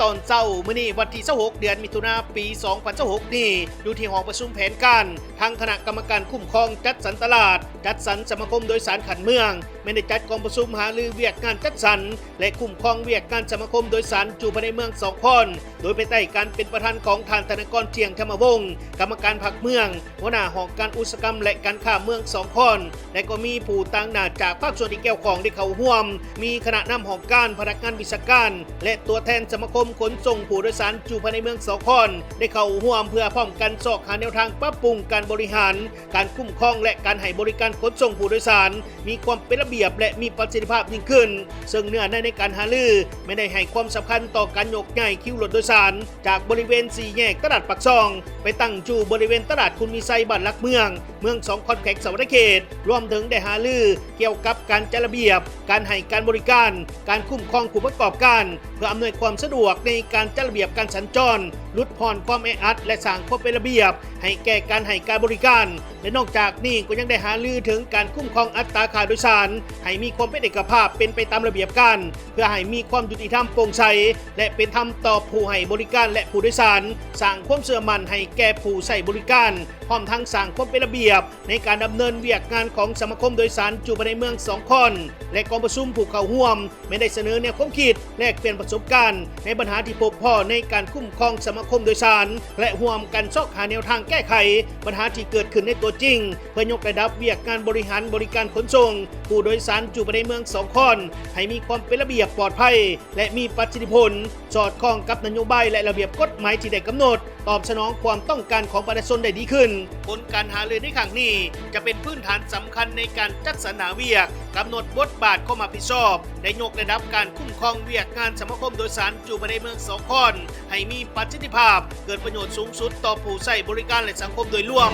ຕອນເຊົ້າມື້ນີ້ ວັນທີຊາວຫົກ ເດືອນມິຖຸນາ ປີສອງພັນຊາວຫົກນີ້ ຢູ່ທີ່ຫ້ອງປະຊຸມແຜນການ ທາງຄະນະກຳມະການຄຸ້ມຄອງຈັດສັນຕະຫຼາດ ຈັດສັນສະມາຄົມໂດຍສານຂັ້ນເມືອງ ແມ່ນໄດ້ຈັດກອງປະຊຸມຫາລືວຽກງານຈັດສັນ ແລະ ຄຸ້ມຄອງວຽກງານສະມາຄົມໂດຍສານຢູ່ພາຍໃນເມືອງສອງຄອນ ໂດຍພາຍໃຕ້ການເປັນປະທານຂອງທ່ານ ທະນາກອນ ທ່ຽງທຳມະວົງ ກຳມະການພັກເມືອງ, ຫົວໜ້າຫ້ອງການອຸດສາຫະກຳ ແລະ ການຄ້າເມືອງສອງຄອນ ແລະ ກໍມີຜູ້ຕາງໜ້າຈາກພາກສ່ວນທີ່ກ່ຽວຂ້ອງໄດ້ເຂົ້າຮ່ວມ, ມີຄະນະນຳຫ້ອງການ, ພະນັກງານວິຊາການ ແລະ ຕົວແທນສະມາຄົມຂົນສົ່ງຜູ້ໂດຍສານຢູ່ພາຍໃນເມືອງສອງຄອນ ໄດ້ເຂົ້າຮ່ວມເພື່ອພ້ອມກັນຊອກຫາແນວທາງປັບປຸງການບໍລິຫານ, ການຄຸ້ມຄອງ ແລະ ການໃຫ້ບໍລິການຂົນສົ່ງຜູ້ໂດຍສານ ມີຄວາມເປັນລະບຽບ ແລະ ມີປະສິດທິພາບຍິ່ງຂຶ້ນ. ເຊິ່ງເນື້ອໃນໃນການຫາລືແມ່ນໄດ້ໃຫ້ຄວາມສຳຄັນຕໍ່ການໂຍກຍ້າຍຄິວລົດໂດຍສານ ຈາກບໍລິເວນສີ່ແຍກຕະຫຼາດປາກຊ່ອງ ໄປຕັ້ງຢູ່ບໍລິເວນຕະຫຼາດຄຸນມີໄຊ ບ້ານຫຼັກເມືອງ ເມືອງສອງຄອນ ແຂວງສະຫວັນນະເຂດ, ລວມເຖິງໄດ້ຫາລືກ່ຽວກັບການຈັດລະບຽບ ການໃຫ້ການບໍລິການ, ການຄຸ້ມຄອງຜູ້ປະກອບການ ເພື່ອອຳນວຍຄວາມສະດວກໃນການຈັດລະບຽບການສັນຈອນ, ຫຼຸດຜ່ອນຄວາມແອອັດ ແລະ ສ້າງຄວາມເປັນລະບຽບໃຫ້ແກ່ການໃຫ້ການບໍລິການ. ແລະ ນອກຈາກນີ້ກໍຍັງໄດ້ຫາລືເຖິງການຄຸ້ມຄອງອັດຕາຄ່າໂດຍສານ ໃຫ້ມີຄວາມເປັນເອກະພາບ ເປັນໄປຕາມລະບຽບການ ເພື່ອໃຫ້ມີຄວາມຍຸຕິທຳ ໂປ່ງໃສ ແລະ ເປັນທຳຕໍ່ຜູ້ໃຫ້ບໍລິການ ແລະ ຜູ້ໂດຍສານ, ສ້າງຄວາມເຊື່ອໝັ້ນໃຫ້ແກ່ຜູ້ໃຊ້ບໍລິການ, ພ້ອມທັງສ້າງຄວາມເປັນລະບຽບໃນການດຳເນີນວຽກງານຂອງສະມາຄົມໂດຍສານຢູ່ພາຍໃນເມືອງສອງຄອນ ແລະ ກອງປະຊຸມຜູ້ເຂົ້າຮ່ວມ ແມ່ນໄດ້ສະເໜີແນວຄວາມຄິດ, ແລກປ່ຽນປະສົບການໃນບັນຫາທີ່ພົບພໍ້ໃນການຄຸ້ມຄອງສະມາຄົມໂດຍສານ ແລະ ຮ່ວມກັນຊອກຫາແນວທາງແກ້ໄຂບັນຫາທີ່ເກີດຂຶ້ນໃນຕົວຈິງ ເພື່ອຍົກລະດັບວຽກງານບໍລິຫານບໍລິການຂົນສົ່ງຜູ້ໂດຍສານຢູ່ພາຍໃນເມືອງສອງຄອນ ໃຫ້ມີຄວາມເປັນລະບຽບ, ປອດໄພ ແລະ ມີປະສິດທິຜົນ, ສອດຄ່ອງກັບນະໂຍບາຍ ແລະ ລະບຽບກົດໝາຍທີ່ໄດ້ກຳນົດ, ຕອບສະໜອງຄວາມຕ້ອງການຂອງປະຊາຊົນໄດ້ດີຂຶ້ນ. ຜົນການຫາລືໃນຄັ້ງນີ້ ຈະເປັນພື້ນຖານສຳຄັນໃນການຈັດສັນຫາວຽກ, ກຳນົດບົດບາດຄວາມຮັບຜິດຊອບ ແລະ ຍົກລະດັບການຄຸ້ມຄອງວຽກງານສະມາຄົມໂດຍສານຢູ່ພາຍໃນເມືອງສອງຄອນ ໃຫ້ມີປະສິດທິພາບ, ເກີດປະໂຫຍດສູງສຸດຕໍ່ຜູ້ໃຊ້ບໍລິການ ແລະ ສັງຄົມໂດຍລວມ.